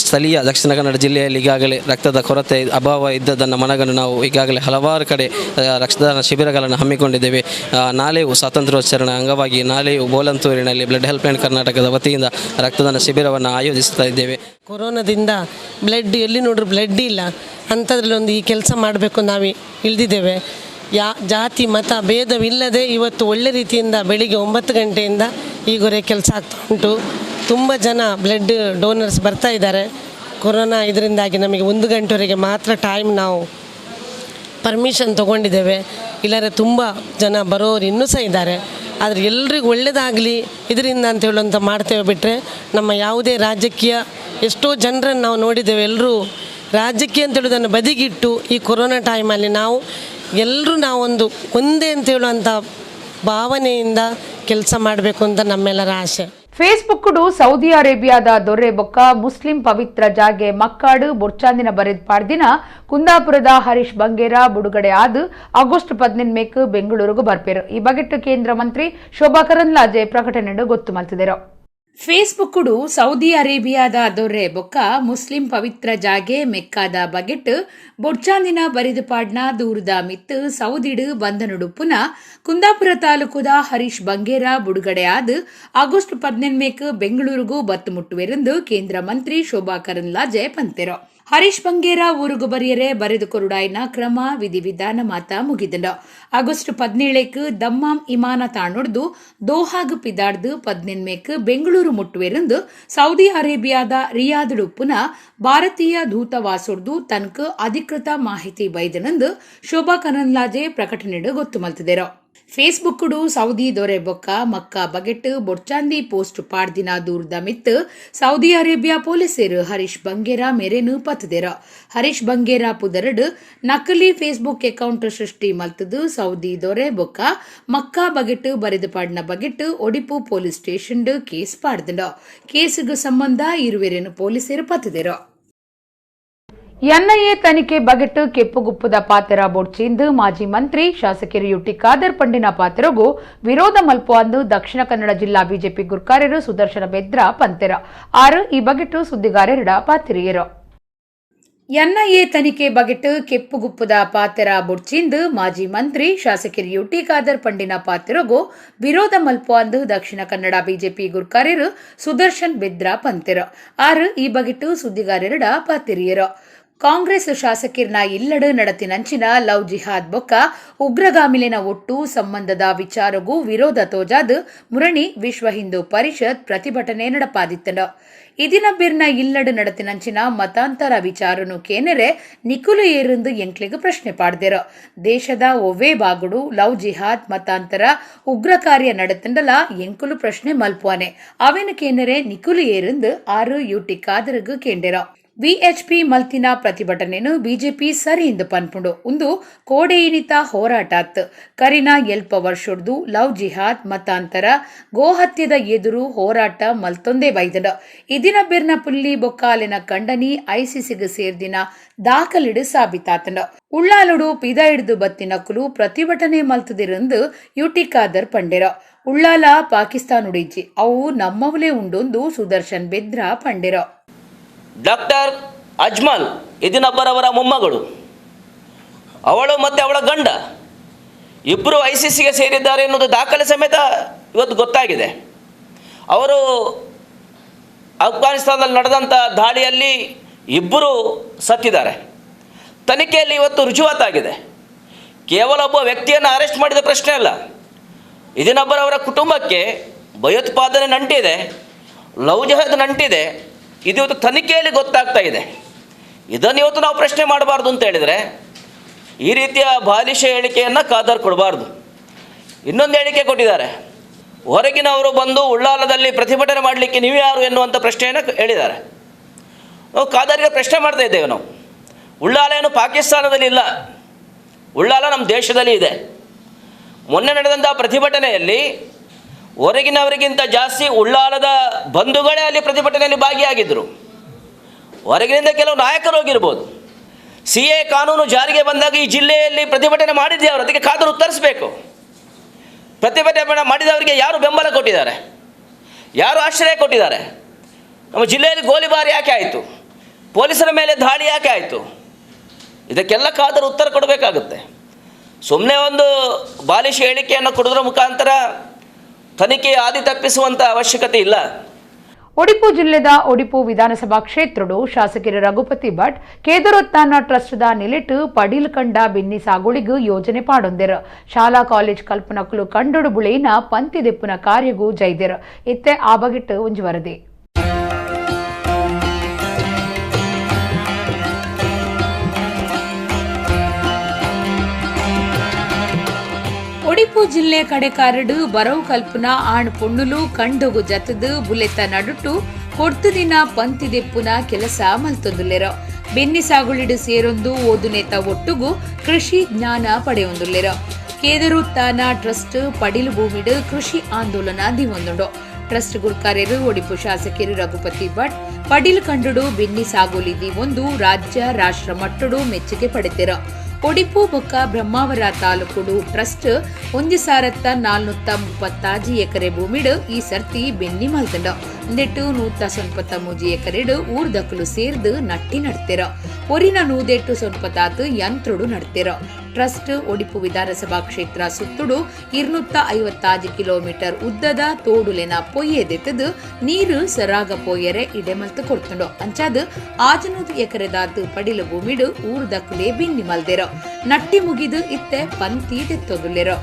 ಸ್ಥಳೀಯ ದಕ್ಷಿಣ ಕನ್ನಡ ಜಿಲ್ಲೆಯಲ್ಲಿ ಈಗಾಗಲೇ ರಕ್ತದ ಕೊರತೆ ಅಭಾವ ಇದ್ದದ್ದನ್ನು ಮನಗಂಡು ನಾವು ಈಗಾಗಲೇ ಹಲವಾರು ಕಡೆ ರಕ್ತದಾನ ಶಿಬಿರಗಳನ್ನು ಹಮ್ಮಿಕೊಂಡಿದ್ದೇವೆ. ನಾಳೆಯೂ ಸ್ವಾತಂತ್ರ್ಯೋಚರಣೆ ಅಂಗವಾಗಿ ನಾಳೆಯೂ ಬೋಲಂತೂರಿನಲ್ಲಿ ಬ್ಲಡ್ ಹೆಲ್ಪ್ಲೈನ್ ಕರ್ನಾಟಕದ ವತಿಯಿಂದ ರಕ್ತದಾನ ಶಿಬಿರವನ್ನು ಆಯೋಜಿಸ್ತಾ ಇದ್ದೇವೆ. ಕೊರೋನಾದಿಂದ ಬ್ಲಡ್ ಎಲ್ಲಿ ನೋಡ್ರು ಬ್ಲಡ್ ಇಲ್ಲ, ಅಂಥದ್ರಲ್ಲಿ ಒಂದು ಈ ಕೆಲಸ ಮಾಡಬೇಕು ನಾವು ಇಳಿದಿದ್ದೇವೆ. ಜಾತಿ ಮತ ಭೇದವಿಲ್ಲದೆ ಇವತ್ತು ಒಳ್ಳೆ ರೀತಿಯಿಂದ ಬೆಳಿಗ್ಗೆ 9 ಗಂಟೆಯಿಂದ ಈವರೆಗೆ ಕೆಲಸ ಆಗ್ತಾ ಉಂಟು. ತುಂಬ ಜನ ಬ್ಲಡ್ ಡೋನರ್ಸ್ ಬರ್ತಾ ಇದ್ದಾರೆ. ಕೊರೋನಾ ಇದರಿಂದಾಗಿ ನಮಗೆ 1 ಗಂಟೆವರೆಗೆ ಮಾತ್ರ ಟೈಮ್ ನಾವು ಪರ್ಮಿಷನ್ ತೊಗೊಂಡಿದ್ದೇವೆ. ಇಲ್ಲಾಂದರೆ ತುಂಬ ಜನ ಬರೋರು ಇನ್ನೂ ಸಹ ಇದ್ದಾರೆ. ಆದರೆ ಎಲ್ರಿಗೂ ಒಳ್ಳೆಯದಾಗಲಿ ಇದರಿಂದ ಅಂತ ಹೇಳುವಂಥ ಮಾಡ್ತೇವೆ. ಬಿಟ್ಟರೆ ನಮ್ಮ ಯಾವುದೇ ರಾಜಕೀಯ, ಎಷ್ಟೋ ಜನರನ್ನು ನಾವು ನೋಡಿದ್ದೇವೆ, ಎಲ್ಲರೂ ರಾಜಕೀಯ ಅಂತ ಹೇಳೋದನ್ನು ಬದಿಗಿಟ್ಟು ಈ ಕೊರೋನಾ ಟೈಮಲ್ಲಿ ನಾವು ಎಲ್ಲರೂ ನಾವೊಂದು ಒಂದೇ ಅಂತ ಹೇಳುವಂಥ ಭಾವನೆಯಿಂದ ಕೆಲಸ ಮಾಡಬೇಕು ಅಂತ ನಮ್ಮೆಲ್ಲರ ಆಸೆ. ಫೇಸ್ಬುಕ್ ಸೌದಿ ಅರೇಬಿಯಾದ ದೊರೆ ಬೊಕ್ಕ ಮುಸ್ಲಿಂ ಪವಿತ್ರ ಜಾಗೆ ಮಕ್ಕಾಡು ಬೊರ್ಚಾಂದಿನ ಬರೆದ್ ಪಾಡ್ದಿನ ಕುಂದಾಪುರದ ಹರೀಶ್ ಬಂಗೇರ ಬಿಡುಗಡೆ ಆದ ಆಗಸ್ಟ್ 18 ಮೇಕ್ ಬೆಂಗಳೂರಿಗೆ ಬರ್ಪೇರು. ಈ ಬಗೆಟ್ ಕೇಂದ್ರ ಮಂತ್ರಿ ಶೋಭಾ ಕರಂದ್ಲಾಜೆ ಪ್ರಕಟಣೆ ಗೊತ್ತು ಮಲ್ತಿದರು. ಫೇಸ್ಬುಕ್ ಸೌದಿ ಅರೇಬಿಯಾದ ದೊರೆ ಬೊಕ್ಕ ಮುಸ್ಲಿಂ ಪವಿತ್ರ ಜಾಗೆ ಮೆಕ್ಕಾದ ಬಗೆಟ್ ಬೊಡ್ಚಾಂದಿನ ಬರಿದು ಪಾಡ್ನ ದೂರದ ಮಿತ್ತು ಸೌದಿಡು ಬಂಧನುಡುಪುನ ಕುಂದಾಪುರ ತಾಲೂಕುದ ಹರೀಶ್ ಬಂಗೇರ ಬಿಡುಗಡೆ ಆದ ಆಗಸ್ಟ್ 18 ಮೇಕ್ ಬೆಂಗಳೂರಿಗೂ ಬತ್ತು ಮುಟ್ಟುವೆರೆಂದು ಕೇಂದ್ರ ಮಂತ್ರಿ ಶೋಭಾ ಕರಂದ್ಲಾಜೆ ಪಂತೆರು. ಹರೀಶ್ ಬಂಗೇರ ಊರುಗು ಬರಿಯರೆ ಬರೆದು ಕೊರುಡಾಯ್ನ ಕ್ರಮ ವಿಧಿವಿಧಾನ ಮಾತ ಮುಗಿದಂಡ. ಆಗಸ್ಟ್ 17 ದಮ್ಮಾಂ ಇಮಾನ ತಾಣೊಡ್ದು ದೋಹಾಗ್ ಪಿದಾಡ್ದು 18 ಮೇಕ್ ಬೆಂಗಳೂರು ಮುಟ್ಟುವೆರೆಂದು ಸೌದಿ ಅರೇಬಿಯಾದ ರಿಯಾದ್ ಭಾರತೀಯ ದೂತವಾಸೊಡ್ದು ತನ್ಕ ಅಧಿಕೃತ ಮಾಹಿತಿ ಬೈದನೆಂದು ಶೋಭಾ ಕರಂದ್ಲಾಜೆ ಪ್ರಕಟಣೆ ಗೊತ್ತು ಮಲ್ತಿದರು. ಫೇಸ್ಬುಕ್ ಸೌದಿ ದೊರೆ ಬೊಕ್ಕ ಮಕ್ಕ ಬಗೆಟ್ ಬೊಡ್ಚಾಂದಿ ಪೋಸ್ಟ್ ಪಾಡ್ದಿನ ದೂರದ ಮಿತ್ತು ಸೌದಿ ಅರೇಬಿಯಾ ಪೊಲೀಸರು ಹರೀಶ್ ಬಂಗೇರ ಮೇರೆನು ಪತ್ತದೆರ. ಹರೀಶ್ ಬಂಗೇರ ಪುದರಡು ನಕಲಿ ಫೇಸ್ಬುಕ್ ಅಕೌಂಟ್ ಸೃಷ್ಟಿ ಮಲ್ತದು ಸೌದಿ ದೊರೆ ಬೊಕ್ಕ ಮಕ್ಕಾ ಬಗೆಟ್ ಬರೆದು ಪಾಡ್ನ ಬಗೆಟ್ ಒಡಿಪು police station case ಪಾಡ್ದಂಡ. ಕೇಸುಗೆ ಸಂಬಂಧ ಇರುವೆರೇನು ಪೊಲೀಸರು ಪತ್ತದೆರ. ಎನ್ಐಎ ತನಿಖೆ ಬಗೆಟ್ ಕೆಪ್ಪುಗುಪ್ಪುದ ಪಾತ್ರ ಬೊಡ್ಚಿಂದು ಮಾಜಿ ಮಂತ್ರಿ ಶಾಸಕರು ಯುಟಿ ಖಾದರ್ ಪಂಡಿನ ಪಾತ್ರಗೂ ವಿರೋಧ ಮಲ್ಪ ಅಂದು ದಕ್ಷಿಣ ಕನ್ನಡ ಜಿಲ್ಲಾ ಬಿಜೆಪಿ ಗುರ್ಕಾರ್ಯರು ಸುದರ್ಶನ ಬೆದ್ರ ಪಂತೆರ. ಆರು ಈ ಬಗೆಟ್ ಸುದ್ದಿಗಾರರ ಪಾತಿರಿಯರು. ಎನ್ಐಎ ತನಿಖೆ ಬಗೆಟ್ ಕೆಪ್ಪುಗುಪ್ಪುದ ಪಾತ್ರ ಬೊಡ್ಚಿಂದು ಮಾಜಿ ಮಂತ್ರಿ ಶಾಸಕರು ಯುಟಿ ಖಾದರ್ ಪಂಡಿನ ಪಾತ್ರಗೂ ವಿರೋಧ ಮಲ್ಪ ಅಂದು ದಕ್ಷಿಣ ಕನ್ನಡ ಬಿಜೆಪಿ ಗುರ್ಕಾರ್ಯರು ಸುದರ್ಶನ್ ಬೆದ್ರ ಪಂತೆರ. ಆರು ಈ ಬಗೆಟ್ ಸುದ್ದಿಗಾರರ ಪಾತಿರಿಯರು. ಕಾಂಗ್ರೆಸ್ ಶಾಸಕಿರ್ನ ಇಲ್ಲಡು ನಡತಿನಂಚಿನ ಲವ್ ಜಿಹಾದ್ ಬೊಕ್ಕ ಉಗ್ರಗಾಮಿಲಿನ ಒಟ್ಟು ಸಂಬಂಧದ ವಿಚಾರಗೂ ವಿರೋಧ ತೋಜಾದ್ ಮುರಣಿ ವಿಶ್ವ ಹಿಂದೂ ಪರಿಷತ್ ಪ್ರತಿಭಟನೆ ನಡಪಾದಿತ್ತನು. ಇದಿನ ಬಿರ್ನ ಇಲ್ಲಡು ನಡತಿನಂಚಿನ ಮತಾಂತರ ವಿಚಾರನು ಕೇನೆರೆ ನಿಕುಲು ಏರಿಂದು ಎಂಕ್ಲಿಗೆ ಪ್ರಶ್ನೆ ಪಾಡ್ದೆರು. ದೇಶದ ಒವ್ವೇ ಬಾಗುಡು ಲವ್ ಜಿಹಾದ್ ಮತಾಂತರ ಉಗ್ರ ಕಾರ್ಯ ನಡತಂಡಲ ಎಂಕುಲು ಪ್ರಶ್ನೆ ಮಲ್ಪುವಾನೆ ಅವೇನು ಕೇನೆರೆ ನಿಕುಲು ಏರಿಂದು ಆರು ಯುಟಿ ಖಾದರ್ಗ್ ಕೇಂಡೆರೋ. ವಿಎಚ್ಪಿ ಮಲ್ತಿನ ಪ್ರತಿಭಟನೆನು ಬಿಜೆಪಿ ಸರಿ ಎಂದು ಪನ್ಪುಂಡು. ಉಂದು ಕೋಡೆಯಿನಿತ ಹೋರಾಟಾತ್. ಕರಿನ ಎಲ್ಪ ವರ್ಷೊಡ್ದು ಲವ್ ಜಿಹಾದ್ ಮತಾಂತರ ಗೋಹತ್ಯದ ಎದುರು ಹೋರಾಟ ಮಲ್ತೊಂದೇ ಬೈದಂಡ. ಇದಿನ ಬಿರ್ನ ಪುಲ್ಲಿ ಬೊಕ್ಕಾಲಿನ ಕಂಡನಿ ಐಸಿಸಿಗೆ ಸೇರ್ದಿನ ದಾಖಲಿಡು ಸಾಬೀತಾತಂಡ. ಉಳ್ಳಾಲುಡು ಪಿದ ಹಿಡಿದು ಬತ್ತಿನಕುಲು ಪ್ರತಿಭಟನೆ ಮಲ್ತದಿರಂದು ಯುಟಿ ಖಾದರ್ ಪಂಡೆರ. ಉಳ್ಳಾಲ ಪಾಕಿಸ್ತಾನುಡಿಜ್ಜಿ ಅವು ನಮ್ಮವಲೇ ಉಂಡೊಂದು ಸುದರ್ಶನ್ ಬೆದ್ರ ಪಂಡೆರ. ಡಾಕ್ಟರ್ ಅಜ್ಮಲ್ ಇದಿನಬ್ಬರವರ ಮೊಮ್ಮಗಳು, ಅವಳು ಮತ್ತು ಅವಳ ಗಂಡ ಇಬ್ಬರು ಐಸಿಸಿಗೆ ಸೇರಿದ್ದಾರೆ ಎನ್ನುವುದು ದಾಖಲೆ ಸಮೇತ ಇವತ್ತು ಗೊತ್ತಾಗಿದೆ. ಅವರು ಅಫ್ಘಾನಿಸ್ತಾನದಲ್ಲಿ ನಡೆದಂಥ ದಾಳಿಯಲ್ಲಿ ಇಬ್ಬರು ಸತ್ತಿದ್ದಾರೆ. ತನಿಖೆಯಲ್ಲಿ ಇವತ್ತು ರುಜುವಾತಾಗಿದೆ. ಕೇವಲ ಒಬ್ಬ ವ್ಯಕ್ತಿಯನ್ನು ಅರೆಸ್ಟ್ ಮಾಡಿದ ಪ್ರಶ್ನೆ ಅಲ್ಲ, ಇದಿನಬ್ಬರವರ ಕುಟುಂಬಕ್ಕೆ ಭಯೋತ್ಪಾದನೆ ನಂಟಿದೆ, ಲವ್ ಜಹಾದ್ ನಂಟಿದೆ. ಇದು ಇವತ್ತು ತನಿಖೆಯಲ್ಲಿ ಗೊತ್ತಾಗ್ತಾ ಇದೆ. ಇದನ್ನು ಇವತ್ತು ನಾವು ಪ್ರಶ್ನೆ ಮಾಡಬಾರ್ದು ಅಂತ ಹೇಳಿದರೆ ಈ ರೀತಿಯ ಬಾಲಿಶ ಹೇಳಿಕೆಯನ್ನು ಖಾದರ್ ಕೊಡಬಾರ್ದು. ಇನ್ನೊಂದು ಹೇಳಿಕೆ ಕೊಟ್ಟಿದ್ದಾರೆ. ಹೊರಗಿನವರು ಬಂದು ಉಳ್ಳಾಲದಲ್ಲಿ ಪ್ರತಿಭಟನೆ ಮಾಡಲಿಕ್ಕೆ ನೀವು ಯಾರು ಎನ್ನುವಂಥ ಪ್ರಶ್ನೆಯನ್ನು ಹೇಳಿದ್ದಾರೆ. ನಾವು ಖಾದರ್ಗೆ ಪ್ರಶ್ನೆ ಮಾಡ್ತಾ ಇದ್ದೇವೆ. ನಾವು ಉಳ್ಳಾಲ ಏನು ಪಾಕಿಸ್ತಾನದಲ್ಲಿ ಇಲ್ಲ, ಉಳ್ಳಾಲ ನಮ್ಮ ದೇಶದಲ್ಲಿ ಇದೆ. ಮೊನ್ನೆ ನಡೆದಂಥ ಪ್ರತಿಭಟನೆಯಲ್ಲಿ ಹೊರಗಿನವರಿಗಿಂತ ಜಾಸ್ತಿ ಉಳ್ಳಾಲದ ಬಂಧುಗಳೇ ಅಲ್ಲಿ ಪ್ರತಿಭಟನೆಯಲ್ಲಿ ಭಾಗಿಯಾಗಿದ್ದರು. ಹೊರಗಿನಿಂದ ಕೆಲವು ನಾಯಕರು ಹೋಗಿರ್ಬೋದು. CA ಕಾನೂನು ಜಾರಿಗೆ ಬಂದಾಗ ಈ ಜಿಲ್ಲೆಯಲ್ಲಿ ಪ್ರತಿಭಟನೆ ಮಾಡಿದ್ದೆ ಅವರು, ಅದಕ್ಕೆ ಖಾದರ್ ಉತ್ತರಿಸಬೇಕು. ಪ್ರತಿಭಟನೆ ಮಾಡಿದವರಿಗೆ ಯಾರು ಬೆಂಬಲ ಕೊಟ್ಟಿದ್ದಾರೆ, ಯಾರು ಆಶ್ರಯ ಕೊಟ್ಟಿದ್ದಾರೆ? ನಮ್ಮ ಜಿಲ್ಲೆಯಲ್ಲಿ ಗೋಲಿಬಾರ್ ಯಾಕೆ ಆಯಿತು, ಪೊಲೀಸರ ಮೇಲೆ ದಾಳಿ ಯಾಕೆ ಆಯಿತು? ಇದಕ್ಕೆಲ್ಲ ಖಾದರ್ ಉತ್ತರ ಕೊಡಬೇಕಾಗುತ್ತೆ. ಸುಮ್ಮನೆ ಒಂದು ಬಾಲಿಶ ಹೇಳಿಕೆಯನ್ನು ಕೊಡೋದ್ರ ಮುಖಾಂತರ ತನಿಖೆಯ ಹಾದಿ ತಪ್ಪಿಸುವಂಥ ಅವಶ್ಯಕತೆ ಇಲ್ಲ. ಒಡಿಪು ಜಿಲ್ಲೆದ ಒಡಿಪು ವಿಧಾನಸಭಾ ಕ್ಷೇತ್ರಡು ಶಾಸಕರು ರಘುಪತಿ ಭಟ್ ಕೇದರೋತ್ಥಾನ ಟ್ರಸ್ಟ್ದ ನಿಲೆಟ್ ಪಡೀಲ್ ಕಂಡ ಬೆನ್ನಿ ಸಾಗುಳಿಗೂ ಯೋಜನೆ ಪಾಡೊಂದೆರು. ಶಾಲಾ ಕಾಲೇಜ್ ಕಲ್ಪನಕುಲು ಕಂಡೊಡು ಬುಳೆಯಿನ ಪಂತಿದೆಪ್ಪುನ ಕಾರ್ಯಗೂ ಜೈದೆರು. ಇತ್ತೆ ಆ ಬಗೆಟ್ ಒಂಜಿ ವರದಿ. ಒಡಿಪು ಜಿಲ್ಲೆ ಕಡೆಕಾರಡು ಬರವು ಕಲ್ಪನ ಆಣ್ ಪೊಣ್ಣುಲು ಕಂಡೊಗು ಜತದು ಬುಲೆತ ನಡುಟು ಕೊಡ್ತು ದಿನ ಪಂತಿದೆಪ್ಪುನ ಕೆಲಸ ಮಲ್ತೊಂದುಲ್ಲೆರೋ. ಬೆನ್ನಿ ಸಾಗುಳಿಡು ಸೇರೊಂದು ಓದುನೇತ ಒಟ್ಟುಗು ಕೃಷಿ ಜ್ಞಾನ ಪಡೆಯೊಂದುಲ್ಲೆರೋ. ಕೇದರುತ್ತಾನ ಟ್ರಸ್ಟ್ ಪಡಿಲು ಭೂಮಿಡು ಕೃಷಿ ಆಂದೋಲನ ದಿವೊಂದುಂಡು. ಟ್ರಸ್ಟ್ ಗುರ್ಕಾರ್ಯರು ಒಡಿಪು ಶಾಸಕರು ರಘುಪತಿ ಭಟ್ ಪಡಿಲು ಕಂಡುಡು ಬೆನ್ನಿ ಸಾಗುಲಿ ದಿವೊಂದು ರಾಜ್ಯ ರಾಷ್ಟ್ರ ಮಟ್ಟಡು ಮೆಚ್ಚುಗೆ ಪಡೆತಿರ. ಒಡಿಪು ಬೊಕ್ಕ ಬ್ರಹ್ಮಾವರ ತಾಲೂಕುಡು ಟ್ರಸ್ಟ್ 1436 ಎಕರೆ ಭೂಮಿಡು ಈ ಸರ್ತಿ ಬೆನ್ನಿ ಮಲ್ತಂಡ. ಒಂದೆಟ್ಟು 193 ಎಕರೆಡು ಊರ್ದಕ್ಕಲು ಸೇರ್ದು ನಟ್ಟಿ ನಡ್ತಿರ. ಒರಿನ 108 ಯಂತ್ರಡು ನಡ್ತಿರ. ಟ್ರಸ್ಟ್ ಒಡಿಪು ವಿಧಾನಸಭಾ ಕ್ಷೇತ್ರ ಸುತ್ತುಡು 256 ಕಿಲೋಮೀಟರ್ ಉದ್ದದ ತೋಡುಲೆನ ಪೊಯ್ಯೆದೆತ್ತದು ನೀರು ಸರಾಗ ಪೊಯ್ಯರೆ ಇಡೆಮಲ್ತು ಕೊಡ್ತುಂಡು. ಅಂಚಾದ 600 ಎಕರೆದಾತು ಪಡಿಲು ಭೂಮಿಡು ಊರ್ದಕ್ಕುಲೆ ಬಿನ್ನಿ ಮಲ್ದೆರೋ. ನಟ್ಟಿ ಮುಗಿದು ಇತ್ತೆ ಪಂತಿ ದೆತ್ತೊದುಲ್ಲೆರೋ.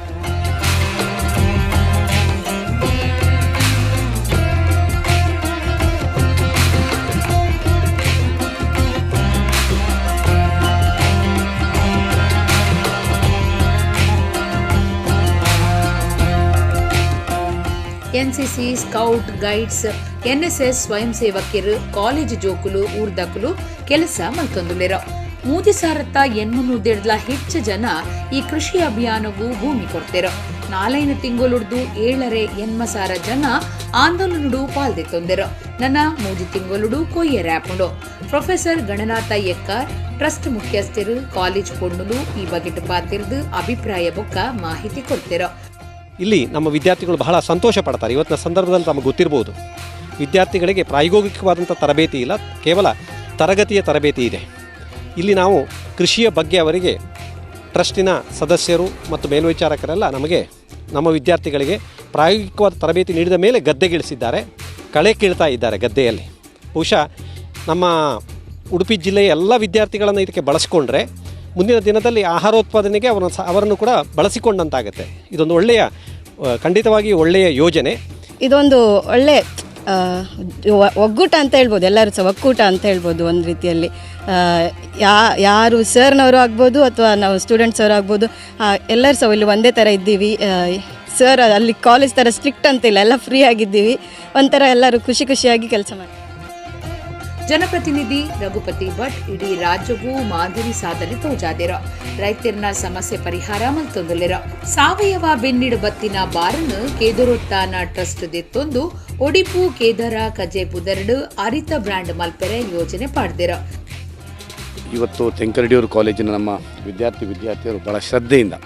NCC, scout, guides, NSS ಸ್ವಯಂ ಸೇವಕಿಯರು, ಕಾಲೇಜ್ ಜೋಕುಲು, ಊರ್ದಕುಲು ಕೆಲಸ ಮಲ್ತೊಂದುಲ್ಲೆರೋ. 3,800 ಹೆಚ್ಚು ಜನ ಈ ಕೃಷಿ ಅಭಿಯಾನಗೂ ಭೂಮಿ ಕೊಡ್ತಿರೋ. 4 ತಿಂಗಳುಡ್ದು 7.5 ಜನ ಆಂದೋಲನಡು ಪಾಲ್ದೆತ್ತೊಂದೆರೋ. ನನ್ನ 3 ತಿಂಗಳುಡು ಕೊಯ್ಯರೆ ಆಪುಂಡು. ಪ್ರೊಫೆಸರ್ ಗಣನಾಥ ಎಕ್ಕಾರ್ ಟ್ರಸ್ಟ್ ಮುಖ್ಯಸ್ಥರು ಕಾಲೇಜ್ ಪೊಣ್ಣುಲು ಈ ಬಗೆಟ್ ಪಾತಿರ್ದು ಅಭಿಪ್ರಾಯ ಬೊಕ್ಕ ಮಾಹಿತಿ ಕೊಡ್ತಿರೋ. ಇಲ್ಲಿ ನಮ್ಮ ವಿದ್ಯಾರ್ಥಿಗಳು ಬಹಳ ಸಂತೋಷ ಪಡ್ತಾರೆ. ಇವತ್ತಿನ ಸಂದರ್ಭದಲ್ಲಿ ತಮಗೆ ಗೊತ್ತಿರ್ಬೋದು, ವಿದ್ಯಾರ್ಥಿಗಳಿಗೆ ಪ್ರಾಯೋಗಿಕವಾದಂಥ ತರಬೇತಿ ಇಲ್ಲ, ಕೇವಲ ತರಗತಿಯ ತರಬೇತಿ ಇದೆ. ಇಲ್ಲಿ ನಾವು ಕೃಷಿಯ ಬಗ್ಗೆ ಅವರಿಗೆ ಟ್ರಸ್ಟಿನ ಸದಸ್ಯರು ಮತ್ತು ಮೇಲ್ವಿಚಾರಕರೆಲ್ಲ ನಮಗೆ ನಮ್ಮ ವಿದ್ಯಾರ್ಥಿಗಳಿಗೆ ಪ್ರಾಯೋಗಿಕವಾದ ತರಬೇತಿ ನೀಡಿದ ಮೇಲೆ ಗದ್ದೆಗಿಳಿಸಿದ್ದಾರೆ, ಕಳೆ ಕೀಳ್ತಾ ಇದ್ದಾರೆ ಗದ್ದೆಯಲ್ಲಿ. ಬಹುಶಃ ನಮ್ಮ ಉಡುಪಿ ಜಿಲ್ಲೆಯ ಎಲ್ಲ ವಿದ್ಯಾರ್ಥಿಗಳನ್ನು ಇದಕ್ಕೆ ಬಳಸಿಕೊಂಡ್ರೆ ಮುಂದಿನ ದಿನದಲ್ಲಿ ಆಹಾರೋತ್ಪಾದನೆಗೆ ಅವರನ್ನು ಕೂಡ ಬಳಸಿಕೊಂಡಂತಾಗುತ್ತೆ. ಇದೊಂದು ಒಳ್ಳೆಯ, ಖಂಡಿತವಾಗಿ ಒಳ್ಳೆಯ ಯೋಜನೆ. ಇದೊಂದು ಒಳ್ಳೆ ಒಗ್ಗೂಟ ಅಂತ ಹೇಳ್ಬೋದು, ಎಲ್ಲರೂ ಸಹ ಒಕ್ಕೂಟ ಅಂತ ಹೇಳ್ಬೋದು ಒಂದು ರೀತಿಯಲ್ಲಿ. ಯಾರು ಸರ್ನವರು ಆಗ್ಬೋದು ಅಥವಾ ನಾವು ಸ್ಟೂಡೆಂಟ್ಸ್ ಅವರು ಆಗ್ಬೋದು, ಎಲ್ಲರೂ ಸಹ ಇಲ್ಲಿ ಒಂದೇ ಥರ ಇದ್ದೀವಿ. ಸರ್ ಅಲ್ಲಿ ಕಾಲೇಜ್ ಥರ ಸ್ಟ್ರಿಕ್ಟ್ ಅಂತಿಲ್ಲ, ಎಲ್ಲ ಫ್ರೀ ಆಗಿದ್ದೀವಿ, ಒಂಥರ ಎಲ್ಲರೂ ಖುಷಿ ಖುಷಿಯಾಗಿ ಕೆಲಸ ಮಾಡ್ತೀವಿ. ಜನಪ್ರತಿನಿಧಿ ರಘುಪತಿ ಭಟ್ ಇಡೀ ರಾಜ್ಯಗೂ ಮಾದರಿ ಸಾಧನೆ ತೋಜಾದಿರ. ರೈತರನ್ನ ಸಮಸ್ಯೆ ಪರಿಹಾರ ಮಲ್ತೊಂದುಲ್ಲೆರ. ಸಾವಯವ ಬೆನ್ನಿಡು ಬತ್ತಿನ ಬಾರನ್ನು ಕೇದರೋತ್ತಾನ ಟ್ರಸ್ಟ್ ದೆತ್ತೊಂದು ಒಡಿಪು ಕೇದರ ಕಜೆ ಪುದರ್ಡು ಅರಿತ ಬ್ರ್ಯಾಂಡ್ ಮಲ್ಪೆರೆ ಯೋಜನೆ ಪಾಡ್ದಿರ. ಇವತ್ತು ತೆಂಕರಡಿಯೂರು ಕಾಲೇಜಿನ ನಮ್ಮ ವಿದ್ಯಾರ್ಥಿಯರು ಭಾಳ ಶ್ರದ್ಧೆಯಿಂದ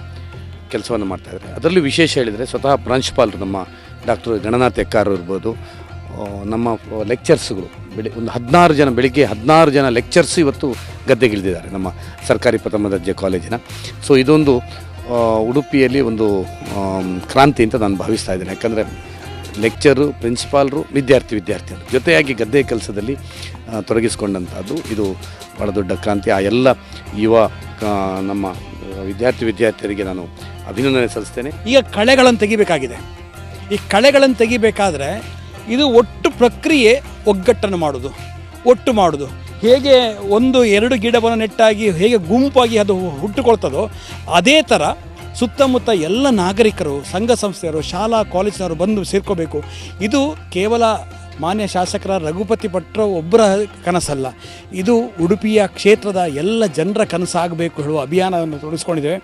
ಕೆಲಸವನ್ನು ಮಾಡ್ತಾಯಿದ್ದಾರೆ. ಅದರಲ್ಲೂ ವಿಶೇಷ ಹೇಳಿದರೆ ಸ್ವತಃ ಪ್ರಾಂಶುಪಾಲರು ನಮ್ಮ ಡಾಕ್ಟರ್ ಗಣನಾಥ್ ಎಕ್ಕಾರ್ ಇರ್ಬೋದು, ನಮ್ಮ ಲೆಕ್ಚರ್ಸ್ಗಳು ಒಂದು 16 ಜನ, ಬೆಳಿಗ್ಗೆ 16 ಜನ ಲೆಕ್ಚರ್ಸ್ ಇವತ್ತು ಗದ್ದೆಗಿಳಿದಿದ್ದಾರೆ ನಮ್ಮ ಸರ್ಕಾರಿ ಪ್ರಥಮ ದರ್ಜೆ ಕಾಲೇಜಿನ. ಸೊ ಇದೊಂದು ಉಡುಪಿಯಲ್ಲಿ ಒಂದು ಕ್ರಾಂತಿ ಅಂತ ನಾನು ಭಾವಿಸ್ತಾ ಇದ್ದೇನೆ. ಯಾಕಂದರೆ ಲೆಕ್ಚರು, ಪ್ರಿನ್ಸಿಪಾಲರು, ವಿದ್ಯಾರ್ಥಿಯರು ಜೊತೆಯಾಗಿ ಗದ್ದೆ ಕೆಲಸದಲ್ಲಿ ತೊಡಗಿಸಿಕೊಂಡಂಥದ್ದು ಇದು ಭಾಳ ದೊಡ್ಡ ಕ್ರಾಂತಿ. ಆ ಎಲ್ಲ ಯುವ ನಮ್ಮ ವಿದ್ಯಾರ್ಥಿಯರಿಗೆ ನಾನು ಅಭಿನಂದನೆ ಸಲ್ಲಿಸ್ತೇನೆ. ಈಗ ಕಳೆಗಳನ್ನು ತೆಗಿಬೇಕಾಗಿದೆ. ಈ ಕಳೆಗಳನ್ನು ತೆಗಿಬೇಕಾದರೆ ಇದು ಒಟ್ಟು ಪ್ರಕ್ರಿಯೆ ಒಗ್ಗಟ್ಟನ್ನು ಮಾಡೋದು, ಒಟ್ಟು ಮಾಡೋದು. ಹೇಗೆ ಒಂದು ಎರಡು ಗಿಡವನ್ನು ನೆಟ್ಟಾಗಿ ಹೇಗೆ ಗುಂಪಾಗಿ ಅದು ಹುಟ್ಟುಕೊಳ್ತದೋ ಅದೇ ಥರ ಸುತ್ತಮುತ್ತ ಎಲ್ಲ ನಾಗರಿಕರು, ಸಂಘ ಸಂಸ್ಥೆಯವರು, ಶಾಲಾ ಕಾಲೇಜಿನವರು ಬಂದು ಸೇರ್ಕೋಬೇಕು. ಇದು ಕೇವಲ ಮಾನ್ಯ ಶಾಸಕರ ರಘುಪತಿ ಭಟ್ರ ಒಬ್ಬರ ಕನಸಲ್ಲ, ಇದು ಉಡುಪಿಯ ಕ್ಷೇತ್ರದ ಎಲ್ಲ ಜನರ ಕನಸಾಗಬೇಕು ಹೇಳುವ ಅಭಿಯಾನವನ್ನು ತೊಡಗಿಸ್ಕೊಂಡಿದ್ದೇವೆ.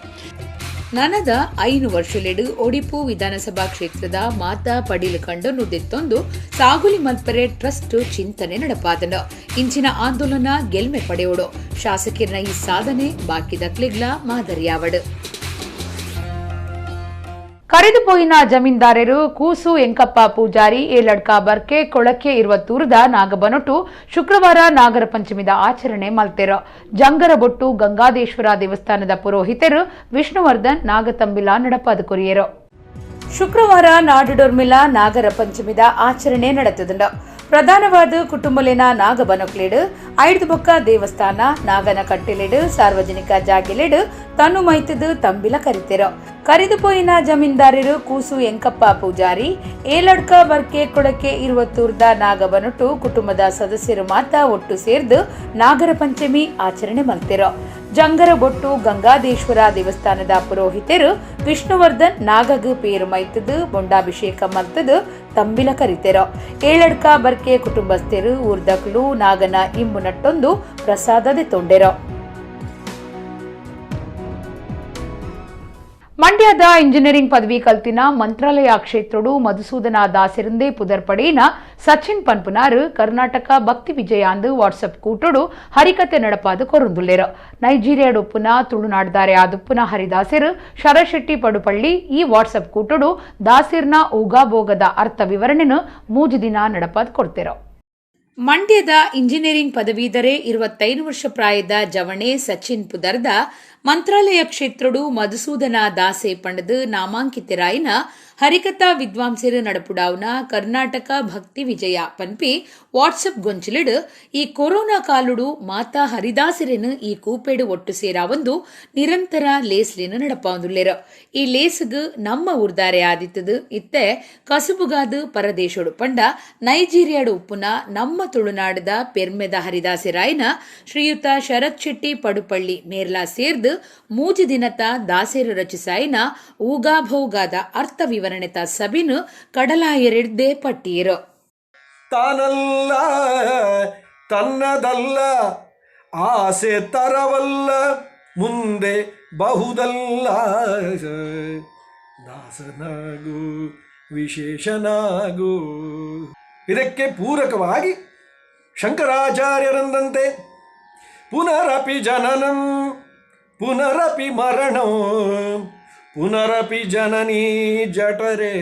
ನನದ 5 ವರ್ಷಲೆಡು ಒಡಿಪು ವಿಧಾನಸಭಾ ಕ್ಷೇತ್ರದ ಮಾತಾ ಪಡಿಲು ಕಂಡು ನುದೆತ್ತೊಂದು ಸಾಗುಲಿ ಮಲ್ಪರೆ ಟ್ರಸ್ಟ್ ಚಿಂತನೆ ನಡಪಾದನ ಇಂಚಿನ ಆಂದೋಲನ ಗೆಲ್ಮೆ ಪಡೆಯೋಡು. ಶಾಸಕಿರ್ನ ಈ ಸಾಧನೆ ಬಾಕಿದ ಕ್ಲಿಗ್ಲ ಮಾದರಿಯಾವಡು. ಕರೆದುಪೋಯಿನ ಜಮೀನ್ದಾರರು ಕೂಸು ಎಂಕಪ್ಪ ಪೂಜಾರಿ ಏಲಡ್ಕ ಬರ್ಕೆ ಕೊಳಕೆ ಇರುವ ತೂರದ ನಾಗಬನೊಟ್ಟು ಶುಕ್ರವಾರ ನಾಗರ ಪಂಚಮಿದ ಆಚರಣೆ ಮಲ್ತೆರು. ಜಂಗರಬೊಟ್ಟು ಗಂಗಾದೇಶ್ವರ ದೇವಸ್ಥಾನದ ಪುರೋಹಿತರು ವಿಷ್ಣುವರ್ಧನ್ ನಾಗತಂಬಿಲ ನಡಪಾದ ಕೊರಿಯರು. ಶುಕ್ರವಾರ ನಾಡುಡೊರ್ಮಿಲ ನಾಗರ ಪಂಚಮಿದ ಆಚರಣೆ ನಡೆತದುಂಡು. ಪ್ರಧಾನವಾದ ಕುಟುಂಬಲಿನ ನಾಗಬನೊಕ್ಲೇಡು ಐದು ಬೊಕ್ಕ ದೇವಸ್ಥಾನ ನಾಗನ ಕಟ್ಟೆಲೆಡು ಸಾರ್ವಜನಿಕ ಜಾಗೆಲೆಡು ತನು ಮೈತದು ತಂಬಿಲ ಕರಿತೆರು. ಕರಿದುಪೋಯಿನ ಜಮೀನ್ದಾರರು ಕೂಸು ಎಂಕಪ್ಪ ಪೂಜಾರಿ ಏಲಡ್ಕ ಬರ್ಕೆ ಕೊಳಕೆ ಇರುವ ತೂರ್ದ ನಾಗಬನೊಟ್ಟು ಕುಟುಂಬದ ಸದಸ್ಯರು ಮಾತ ಒಟ್ಟು ಸೇರ್ದು ನಾಗರ ಪಂಚಮಿ ಆಚರಣೆ ಮಲ್ತೆರು. ಜಂಗರಬೊಟ್ಟು ಗಂಗಾದೇಶ್ವರ ದೇವಸ್ಥಾನದ ಪುರೋಹಿತರು ವಿಷ್ಣುವರ್ಧನ್ ನಾಗಗ್ ಪೇರು ಮೈತದು ಬೊಂಡಾಭಿಷೇಕ ಮಲ್ತದು ತಂಬಿಲ ಕರಿತೆರು. ಏಳಡ್ಕ ಬರ್ಕೆ ಕುಟುಂಬಸ್ಥರು ಊರ್ದಕ್ಲು ನಾಗನ ಇಂಬು ನಟ್ಟೊಂದು ಪ್ರಸಾದದೆ ತೊಂಡೆರು. ಮಂಡ್ಯದ ಇಂಜಿನಿಯರಿಂಗ್ ಪದವಿ ಕಲ್ತಿನ ಮಂತ್ರಾಲಯ ಕ್ಷೇತ್ರಡು ಮಧುಸೂದನ ದಾಸಿರಂದೇ ಪುದರ್ಪಡೇನ ಸಚಿನ್ ಪನ್ಪುನಾರು ಕರ್ನಾಟಕ ಭಕ್ತಿ ವಿಜಯಾಂದು ವಾಟ್ಸಪ್ ಕೂಟಡು ಹರಿಕತೆ ನಡಪಾದು ಕೊರುಂದುಲ್ಲೇರು. ನೈಜೀರಿಯಾಡೊಪ್ಪುನ ತುಳುನಾಡ್ದಾರೆ ಆದುಪ್ಪುನ ಹರಿದಾಸರು ಶರಶೆಟ್ಟಿ ಪಡುಪಳ್ಳಿ ಈ ವಾಟ್ಸಪ್ ಕೂಟಡು ದಾಸಿರ್ನ ಊಗಾಭೋಗದ ಅರ್ಥ ವಿವರಣೆನು 3 ದಿನ ನಡಪಾದು ಕೊಡ್ತೇರು. ಮಂಡ್ಯದ ಇಂಜಿನಿಯರಿಂಗ್ ಪದವೀಧರೆ 25 ವರ್ಷ ಪ್ರಾಯದ ಜವಣೆ ಸಚಿನ್ ಪುದರ್ದ ಮಂತ್ರಾಲಯ ಕ್ಷೇತ್ರಡು ಮಧುಸೂದನ ದಾಸೆ ಪಂಡದು ನಾಮಾಂಕಿತರಾಯಿನ ಹರಿಕಥಾ ವಿದ್ವಾಂಸರು ನಡಪುಡಾವ್ನ ಕರ್ನಾಟಕ ಭಕ್ತಿ ವಿಜಯ ಪನ್ಪಿ ವಾಟ್ಸಪ್ ಗೊಂಚಿಲಿಡು ಈ ಕೊರೋನಾ ಕಾಲುಡು ಮಾತಾ ಹರಿದಾಸರೇನು ಈ ಕೂಪೇಡು ಒಟ್ಟು ಸೇರಾವೊಂದು ನಿರಂತರ ಲೇಸ್ಲೇನು ನಡಪಾವಂದುಲ್ಲೇರು. ಈ ಲೇಸ್ಗ್ ನಮ್ಮ ಊರ್ದಾರೆ ಆದಿತ್ತದು ಇತ್ತೆ ಕಸುಬುಗಾದು ಪರದೇಶೋಡು ಪಂಡ ನೈಜೀರಿಯಾಡು ಉಪ್ಪುನ ನಮ್ಮ ತುಳುನಾಡದ ಪೆರ್ಮೆದ ಹರಿದಾಸರಾಯನ ಶ್ರೀಯುತ ಶರತ್ ಶೆಟ್ಟಿ ಪಡುಪಳ್ಳಿ ಮೇರ್ಲಾ ಸೇರ್ದು 3 ದಿನತ ದಾಸೇರು ರಚಿಸಾಯಿನ ಊಗಾಭೋಗಾದ ಅರ್ಥ ವಿವರಣೆತ ಸಬಿನು ಕಡಲಾಯರೆಡ್ದೆ ಪಟ್ಟಿಯರು. ತಾನಲ್ಲ ತನ್ನದಲ್ಲ ಆಸೆ ತರವಲ್ಲ ಮುಂದೆ ಬಹುದಲ್ಲ ದಾಸನಾಗು ವಿಶೇಷನಾಗು. ಇದಕ್ಕೆ ಪೂರಕವಾಗಿ ಶಂಕರಾಚಾರ್ಯರಂದಂತೆ ಪುನರಪಿ ಜನನಂ ಪುನರಪಿ ಮರಣಂ ಪುನರಪಿ ಜನನೀ ಜಠರೇ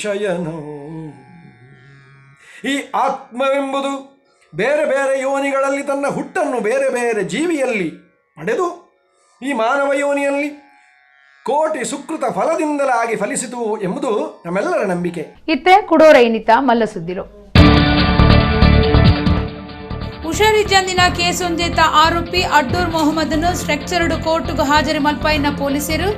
ಶಯನಂ. ಈ ಆತ್ಮವೆಂಬುದು ಬೇರೆ ಬೇರೆ ಯೋನಿಗಳಲ್ಲಿ ತನ್ನ ಹುಟ್ಟನ್ನು ಬೇರೆ ಬೇರೆ ಜೀವಿಯಲ್ಲಿ ಪಡೆದು ಈ ಮಾನವ ಯೋನಿಯಲ್ಲಿ ಕೋಟಿ ಸುಕೃತ ಫಲದಿಂದಲಾಗಿ ಫಲಿಸಿತು ಎಂಬುದು ನಮ್ಮೆಲ್ಲರ ನಂಬಿಕೆ. ಇತ್ತೆ ಕುಡೋರೈನಿತ ಮಲ್ಲಸುದ್ದಿರು. ಹುಷಾರಿಜ್ಜಂದಿನ ಕೇಸೊಂದೇತ ಆರೋಪಿ ಅಡ್ಡೂರ್ ಮೊಹಮ್ಮದ್ನು ಸ್ಟ್ರಕ್ಚರ್ಡ್ ಕೋರ್ಟ್ಗೂ ಹಾಜರಿ ಮಲ್ಪಾಯಿನ ಪೊಲೀಸರು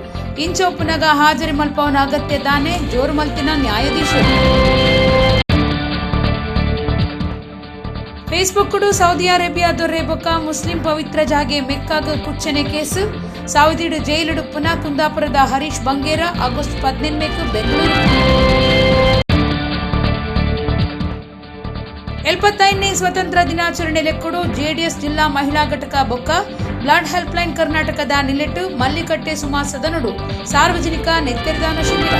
ಇಂಚೊಪ್ಪುನಗ ಹಾಜರಿ ಮಲ್ಪವನ ಅಗತ್ಯ ದಾನೆ ಜೋರು ಮಲ್ತಿನ ನ್ಯಾಯಾಧೀಶರು. Facebook Saudi Arabia ದೊರೆ ಬೊಕ್ಕ ಮುಸ್ಲಿಂ ಪವಿತ್ರ ಜಾಗೆ ಮೆಕ್ಕಾಗ ಕುಚ್ಚನೆ ಕೇಸು ಸೌದಿಡು ಜೈಲುಡು ಪುನಃ ಕುಂದಾಪುರದ ಹರೀಶ್ ಬಂಗೇರ ಆಗಸ್ಟ್ 18 ಬೆಂಗಳೂರು. 75ನೇ ಸ್ವತಂತ್ರ ದಿನಾಚರಣೆ ಲೆಕ್ಕಡು ಜೆಡಿಎಸ್ ಜಿಲ್ಲಾ ಮಹಿಳಾ ಘಟಕ ಬೊಕ್ಕ ಬ್ಲಡ್ ಹೆಲ್ಪ್ಲೈನ್ ಕರ್ನಾಟಕದ ನಿಲೆಟ್ಟು ಮಲ್ಲಿಕಟ್ಟೆ ಸುಮಾ ಸದನಡು ಸಾರ್ವಜನಿಕ ನೆತ್ತೆರದಾನ ಶಿಬಿರ.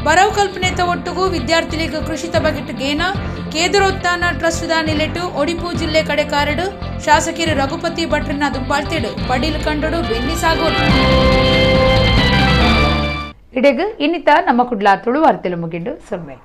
ಬರವು ಕಲ್ಪನೆತ ಒಟ್ಟುಗೂ ವಿದ್ಯಾರ್ಥಿಗಳಿಗೆ ಕೃಷಿತ ಬಗೆಟ್ ಗೇನ ಕೇದರೋತ್ಥಾನ ಟ್ರಸ್ಟ್ the ನಿಲೆಟ್ಟು ಒಡಿಪು ಜಿಲ್ಲೆ ಕಡೆಕಾರಡು ಶಾಸಕರು ರಘುಪತಿ ಭಟ್ರನ್ನ ದುಂಬಾಳ್ತೇಡು ಪಡೀಲ್ ಕಂಡಡು ಬೆನ್ನಿ ಸಾಗೋಲು. ಇಡೆಗ್ ಇನ್ನಿತ ನಮ್ಮ ಕುಡ್ಲ ತುಳು ವಾರ್ತೆಲು ಮುಗಿಂಡು ಸೊಲ್ಮೆ.